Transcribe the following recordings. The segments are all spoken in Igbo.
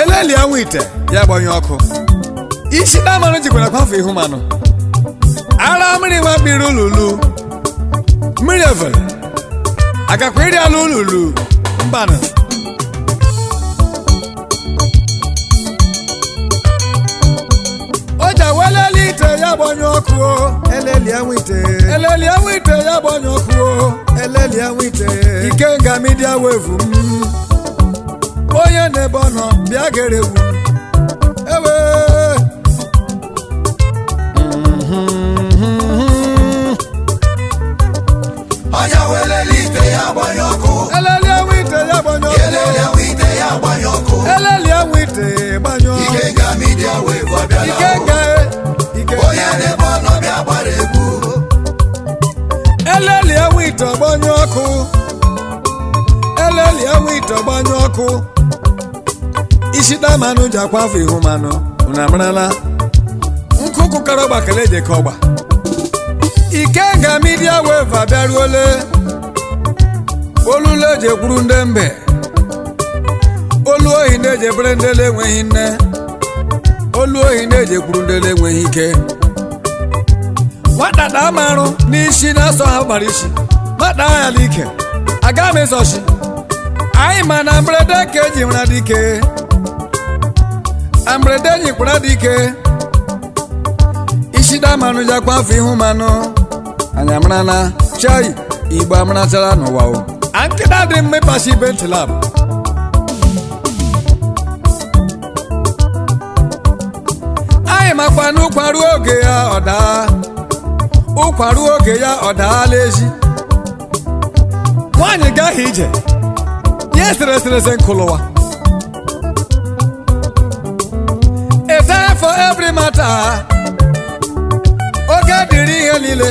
Elelia nwa ite ya gbanye ọkụ. Isi damanụ jikwara kwafe ihu manụ. Ara mmiri nwa mmiri ululu. Mmiri evele. Agakwa ịrị ala ululu. Mbanụ. O ji aweleli ite ya gbanye ọkụ o. Elelia nwa ite. Elelia nwa ite ya gbanye ọkụ o. Elelia nwa ite. Ikenga Media Wave m. Onye na-ebe ọ nọ bịa gere egwu ewe. Onye welele ite ya gbanye ọkụ. Elelia nwa ite ya gbanye ọkụ. Elelia nwa ite ya gbanye ọkụ. Elelia nwa ite gbanye ọkụ. Ikenga Media Wave ọbịala o. Ikenga e, Ikenga. Onye n'ebe ọ nọ bịa gbara egwu. Elelia nwa ite gbanye ọkụ. Elelia nwa ite gbanye ọkụ. Isi damanụ ji akwa afọ ihu manụ. Unu amarala nkụkụ kara ọgba kele eje ka ọgba. Ikenga Media Wave abịaruole. Olulu eji ekwuru ndị mbe. Olu ohi na-eji ebere ndị na-enweghị nne. Olu ohi na-eji ekwuru ndị na-enweghị ike. Nwata daa m arụ n'isi na-asọ ha gbara isi. Nwata ya n'ike. Aga m ịzọchi. Anyị ma na mberede ka eji mara dike. Amberede nyikwara dike. Isi damanụ jakwa afọ ihu manụ. Anyị amarala chai Igbo amarachala n'ụwa o. Nkịta dị mma ịkpachi ibe ntịlab. Anyị makwa na ụkwa ruo oge ya ọ daa. Ụkwa ruo oge ya ọ daala ezi. Nwaanyị gaghị ije. Ya esereserese nkụlụwa. A time for every matter. Oge dịrị ihe niile.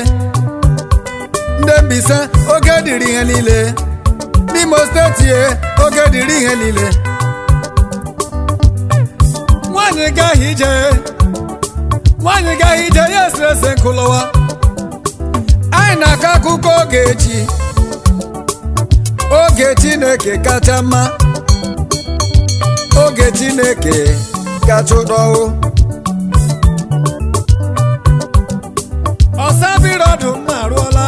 Ndị Mbaise, oge dịrị ihe niile. N'Imo steeti ye, oge dịrị ihe niile. Nwaanyị gaghị ije. Nwaanyị gaghị ije ya eserese nkụlụwa. Anyị na-akọ akụkọ oge echi. Oge Chineke kacha mma. Oge Chineke kacha ụtọ o. Ọsabiri ọdụ mma arụọla.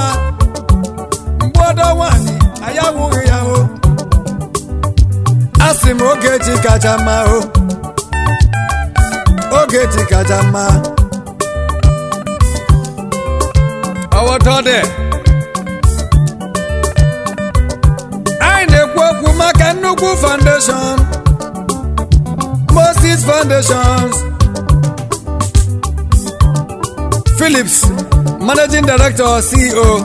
Mgbe ọdọ nwaanyị anyị awụghị ya o. Asị m oge chi kacha mma o. Oge chi kacha mma. Ọwọtọ dị. Anyị na-ekwu okwu maka nnukwu foundation. Moses Foundations. Phillips, Managing Director, CEO,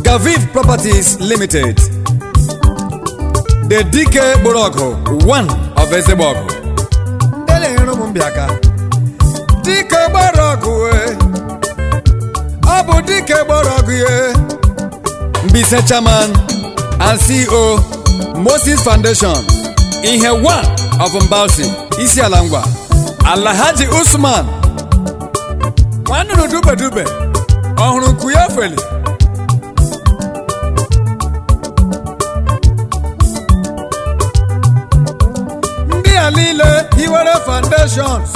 Gaviv Properties Limited. The DK Boroko, one of Ezeboko. Ndị na-enyere ụmụ mbịa aka. Dike Boroko, e. Ọ bụ Dike Boroko, e. Mbaise Chairman and CEO, Moses Foundation, Ihe one of Mbausi, Isiala Ngwa, Alhaji Usman. Nwanụnụ dube dube, ọ hụrụ nku ya feli. Ndị a niile hiwere foundations.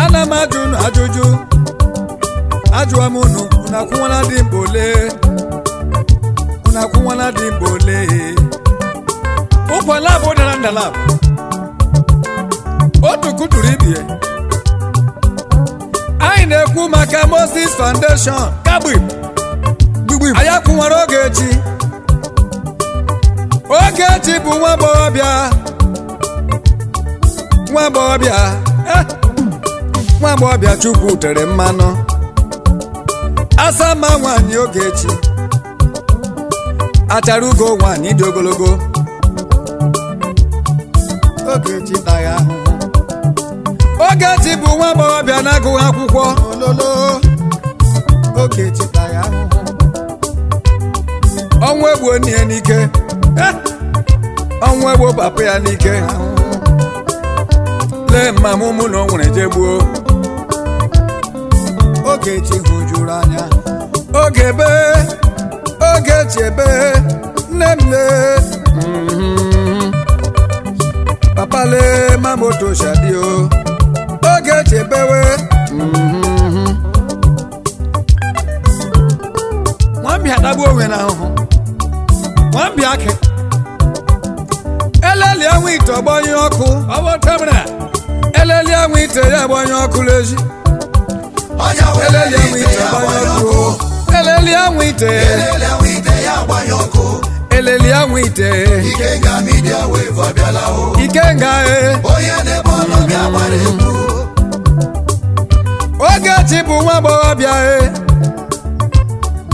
Ana m ajụ unu ajụjụ. Ajụwa m unu, unu akwụnwala dị mgbe ole? Unu akwụnwala dị mgbe ole? Ụkwa labụ dara ndalab. Otu kuturu ibie. Anyị na-ekwu maka Moses Foundation. Kagbu Gbigbi. anyị akwụnwara Ogechi. Ogechi bụ nwa agbọghọbịa. Nwa agbọghọbịa. Eh, nwa agbọghọbịa Chukwu tere mmanụ. Asama nwaanyị Ogechi. Achara ugo nwaanyị dị ogologo. Ogechi tara ahụhụ. Ogechi bụ nwa agbọghọbịa na-agụghị akwụkwọ. Ololo. Ogechi tara ahụhụ. Ọnwụ egbuo nne ya n'ike. Eh, ọnwụ egbuo papa ya n'ike. Lee mma mụ mụ na o nwere je gbuo. Ogechi hụjuru anya. Oge ebe, Ogechi ebe, nne. Nne m lee, papa lee, mama otu shadi o. Ogechi ebewe. Nwambịa dagbuo onwe na ahụhụ. Nwambịa akị eleli anwụ ite ọgbanye ọkụ. Eleli anwụ ite ya agbanye ọkụ l'ezi. Ọnya Eleli welele anwụ ite ite ya agbanye gbanye ọkụ. ọkụ. Eleli anwụ ite. Elele anwụ ite ya gbanye ọkụ. Eleli anwụ ite. Ikenga Media Wave abịala o. Ikenga e. Onye na-ebe ọ nọ bịa gbara egwu. Ogechi bụ nwa agbọghọbịa e.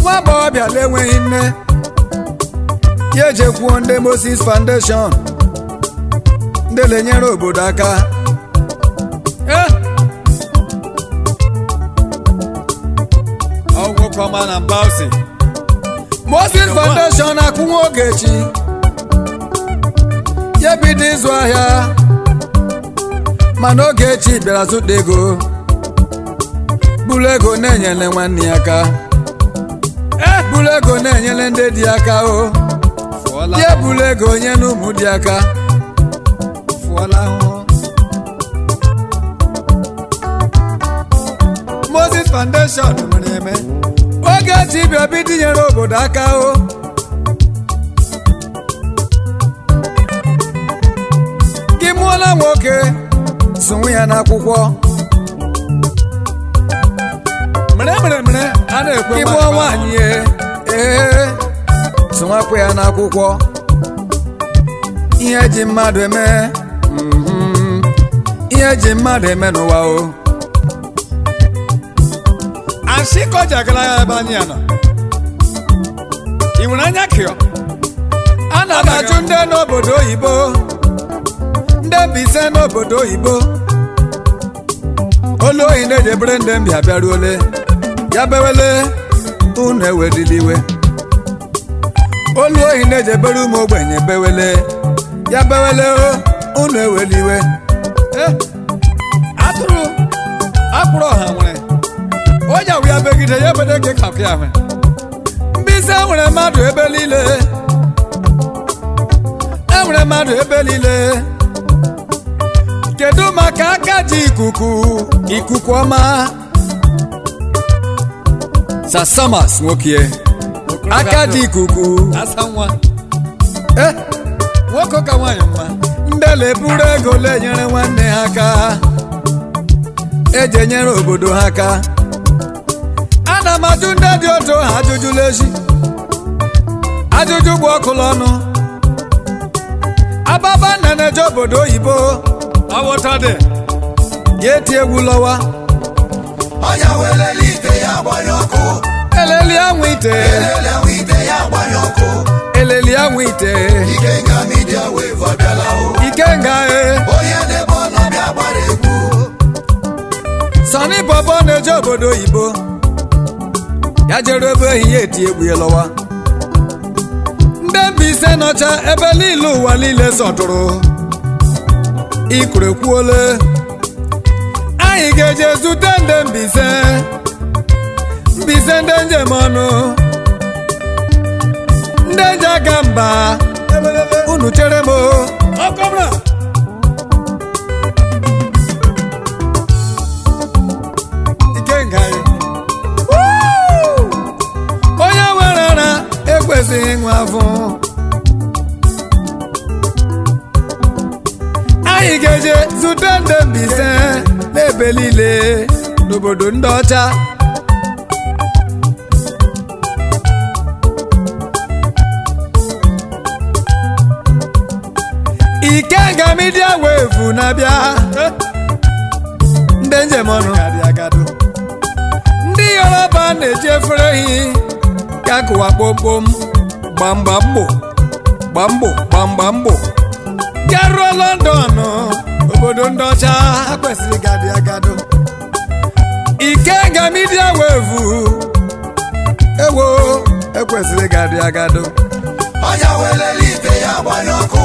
Nwa agbọghọbịa na-enweghị nne. Ya ejekwuo ndị Moses Foundation, ndị na-enyere obodo aka. Ọgwụ kọma na Bausi. Moses Foundation akwụnwa Ogechi, ya bido ịzụ ahịa, mana Ogechi bịara zụta ego, buru ego na-enyere nwanne ya aka, buru ego na-enyere ndị dị aka o. Fụọla. Ya buru ego nye na ụmụ dị aka. Fụọla ahụhụ. Moses Foundation mere eme. Ogechi bịa bido inyere obodo aka o. Gị mụọla nwoke, zụnwu ya n'akwụkwọ. Mere mere mere a na-ekwe. Gị mụọ nwaanyị ye, ee, zụnwakwa ya n'akwụkwọ. Ihe ji mmadụ eme, ihe ji mmadụ eme n'ụwa o. Asị kọja gara ya ebe anyị ya nọ. Ị nwere anya kịọ? Ana m ajụ ndị n'obodo oyibo, ndị Mbaise n'obodo oyibo, olu oyi na-ejebere ndị mbịa bịaruole ya bewele, unu ewelila iwe. Olu oyi na-ejebere ụmụ ogbenye bewele, ya bewele o, unu eweli iwe. Eh, atụrụ akpụrụ ọha nwere onye awụ ya begide ya ebede gị ka ya nwere. Mbaise nwere mmadụ ebe niile, enwere mmadụ ebe niile. Kedu maka aka ji ikuku, ikuku ọma? Sasamas nwoke aka ji ikuku. Asa nwa. Eh, nwoke ka nwaanyị mma. Ndị na-eburu ego na-enyere nwanne ha aka, eji enyere obodo ha aka. Ana m ajụ ndị dị otu ha ajụjụ l'ezi, ajụjụ gbu ọkụlụ ọnụ. Ababa nna na-eje obodo oyibo. Awọta dị. Ya eti egwu lọwa. Ọnya welele ite ya gbanye ọkụ. Eleli anwụ ite. Elele anwụ ite ya gbanye ọkụ. Eleli anwụ ite. Ikenga Media Wave abịala o. Ikenga e. Onye na-ebe ọ nọ bịa gbara egwu. Sọni Bọbọ na-eje obodo oyibo, ya jere ebe ehihie eti egwu ya lọwa. Ndị Mbaise nọcha ebe niile, ụwa niile sọtụrụ ikuru ekwuole. Anyị ga-eje zute ndị Mbaise, Mbaise ndị njem ọnụ, ndị nje aka mba. Unu chere m o. Ọkọbra. Ikenga ya. Onye nwere ara ekwesịghị ịṅụ afụ. Anyị ga-eje zute ndị Mbaise n'ebe niile n'obodo ndị ọcha. Ikenga Media Wave na-abịa. Ndị njem ọnụ, ndị Yoruba na-eji efere ehi ka kụwa kpomkpom gbamgbamgbo gbamgbo gbamgbamgbo garuo London, obodo ndị ọcha. Ha kwesịrị gadị agado. Ikenga Media Wave, ewo, ekwesịrị gadị agado. Ọnya welele ite ya gbanye ọkụ.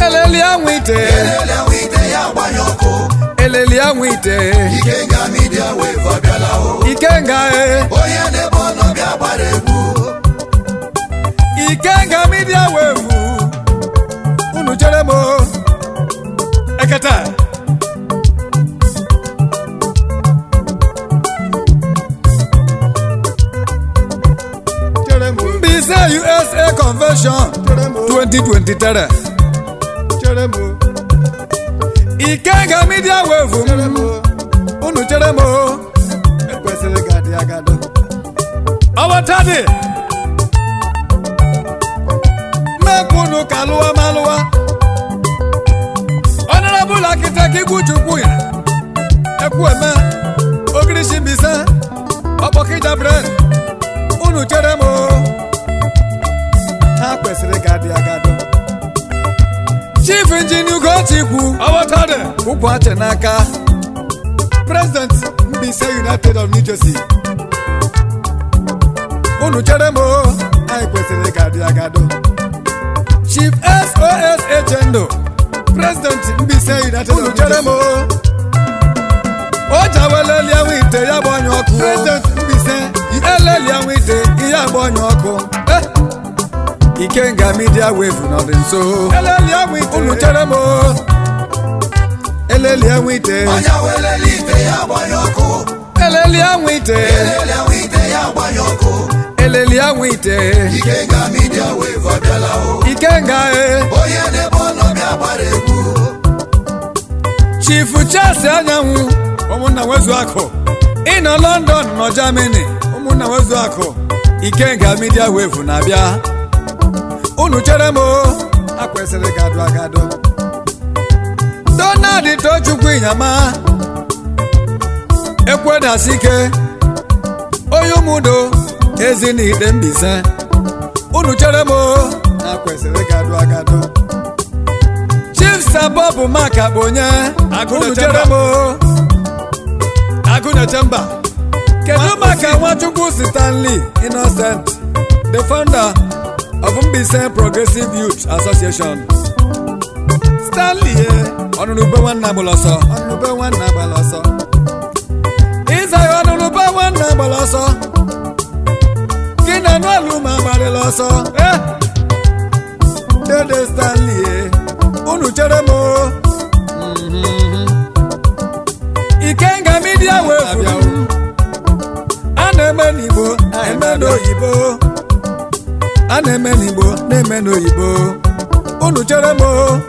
Eleli anwụ ite. Elele anwụ ite ya gbanye ọkụ. Eleli anwụ ite. Ikenga Media Wave abịala o. Ikenga e. Onye na-ebe ọ nọ bịa gbara egwu. Ikenga Media Wave, unu chere m o. Ekete Chere m o. Mbaise USA Convention Chere m o. 2023. Chere m o. Ikenga Media Wave, Chere m o. unu chere m o. Ekwesịrị ga-adị agado. Ọwọtadị mmekwunu ka lụwa ma lụwa. Honorable Architect Igwu ya Ekwueme Ogirishi Mbaise Ọkpọkịja Brain, unu chere m o. Ha kwesịrị ga-adị agado. Chief Engineer Ugochukwu Ọwọtadị. ụkwụ achị n'aka, President Mbaise United of New Jersey. Unu chere m o. Anyị kwesịrị ga-adị agado. Chief SOS Echendo, President Mbaise United of unu New chere m Jersey. o. O jawelelie nwa ite ya bụ ọnya ọkụ. President Mbaise Elelia nwa ite ihe agba ọnya ọkụ. Eh! Ikenga Media Wave nọdị nso. Elelia nwa ite. Unu chere m o. Elelia nwa ite. Ọnya welele ite ya gbanye ọkụ. Elelia nwa ite. Elelia ite ya gbanye ọkụ. Elelia nwa ite. Ikenga Media Wave abịala o. Ikenga e. Onye n'ebe ọ nọ bịa gbara egwu. Chief Charles Anyanwụ, Ụmụnna nwezu akụ. Ị nọ London, nọ Germany. Ụmụnna nwezu akụ. Ikenga Media Wave na-abịa, unu chere m o. Ha kwesịrị ga-adụ agado. Donald Tochukwu Inyama ekwedasi ike, onye ụmụdo ezi na ide Mbaise, unu chere m o. Ha kwesịrị ga-adụ agado. Chief Sir Bob Mark Akponye, Agụ unu na chere m o. Agụ na Chemba. Kedu maka Nwachukwu Stanley Innocent, the founder of Mbaise Progressive Youth Association? Stanley ye. Ọnụnụ ube nwanne agbala ọsọ. Ọnụnụ be nwanne agbala ọsọ. Ịza ya, ọnụnụ ube nwanne agbala ọsọ, gị na anụ ma agbalịla ọsọ. Eh! Dede Stanley e, unu chere m o. Ikenga Media Wave Abịa o. a na-eme n'Igbo, eme n'oyibo, a na-eme n'Igbo, na-eme n'oyibo, unu chere m o.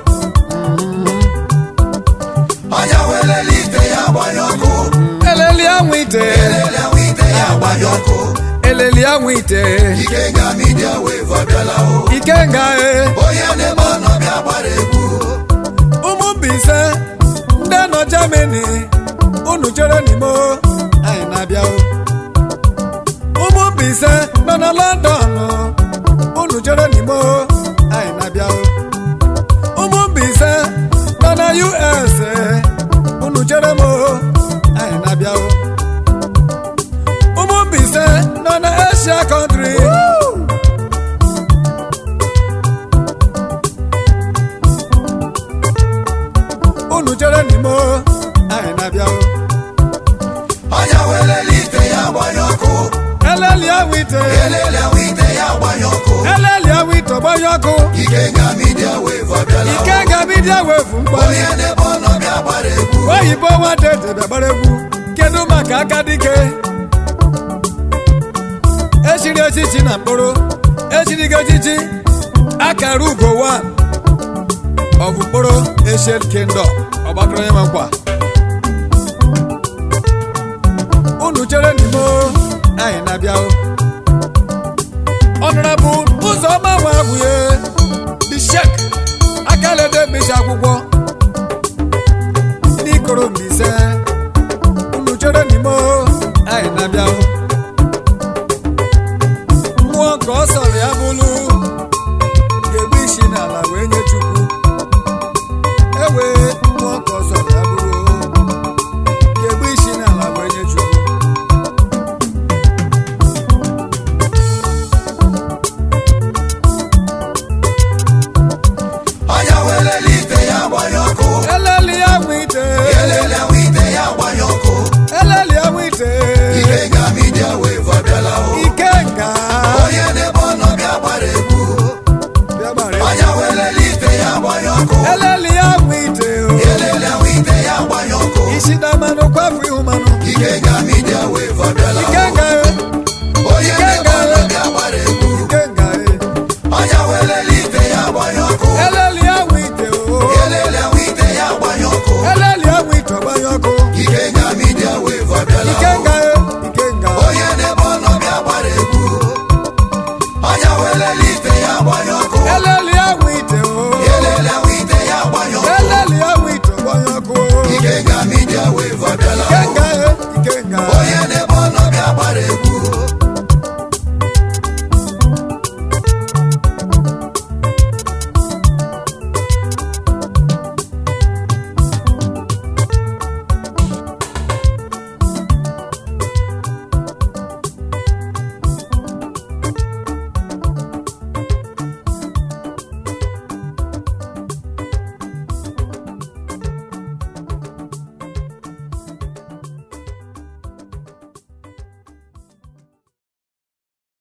Ọnya welele ite ya gbanye ọkụ. Eleli anwụ ite. Elelia ite ya gbanye ọkụ. Eleli anwụ ite. Ikenga Media Wave abịala o. Ikenga e. Onye n'ebe ọ nọ bịa gbara egwu. Ụmụ Mbaise ndị nọ Germany, unu chere n'imo, anyị na-abịa o. Ụmụ Mbaise nọ na London, unu chere n'imo, anyị na-abịa o. Ụmụ Mbaise nọ na US, unu chere m o, anyị na-abịa o. Ụmụ Mbaise nọ na Asia country, unu chere n'imo, anyị na-abịa o. Ọnya welele ite ya gbanye ọkụ. Elelia wite. Elelia ite ya gbanye ọkụ. Elelia wite ọgbanye ọkụ. Ikenga Media Wave abịala o. Ikenga Media Wave mkpali. Onye n'ebe ọ nọ bịa gbara egwu. Oyibo nwata ede bịa gbara egwu. Kedu maka aka dike echiri echichi na mkpụrụ echiri gị echichi akara ugo wa of mkpụrụ Asian Kingdom, ọgbakọrọ onye nwe nkwa, unu chere n'imo, anyị na-abịa o. Honorable Ụzọma Nwagwuye, the Sheikh akalede mmechi akwụkwọ n'ikoro Mbaise, unu chere n'imo, anyị na-abịa o. Mmụọ nke ọ sọrọ ya bụlụ ga-egbu isi n'ala wee nye Chukwu ewe. Mmụọ nke ọ sọrọ ya bụrụ ga-egbu isi n'ala wee nye Chukwu. Ọnya welele ite ya gbanye ọkụ. Eleli ya nwe ite. Elelia ite ya gbanye ọkụ. Eleli ya nwe ite. Ikenga Media Wave abịala o. Ikenga. Onye n'ebe ọ nọ bịa gbara egwu. ọkụ. Eleli ya nwe ite o. Elele ahụ ite ya gbanye ọkụ. Isi damanụ kwafu ihu manụ. Ikenga Media Wave abịala. Ikenga e. Onye na-ebe ọnọbịa gbara egwu. Ikenga e. Ọnya welele ite ya gbanye ọkụ. Eleli ya nwe ite o. Elele ahụ ite ya gbanye ọkụ. Eleli ya nwe ite ọgbanye ọkụ. Ikenga Media Wave abịala. Ikenga e. Ikenga. Onye na-ebe ọnọbịa gbara egwu. Ọnya welele ite ya gbanye ọkụ. Eleli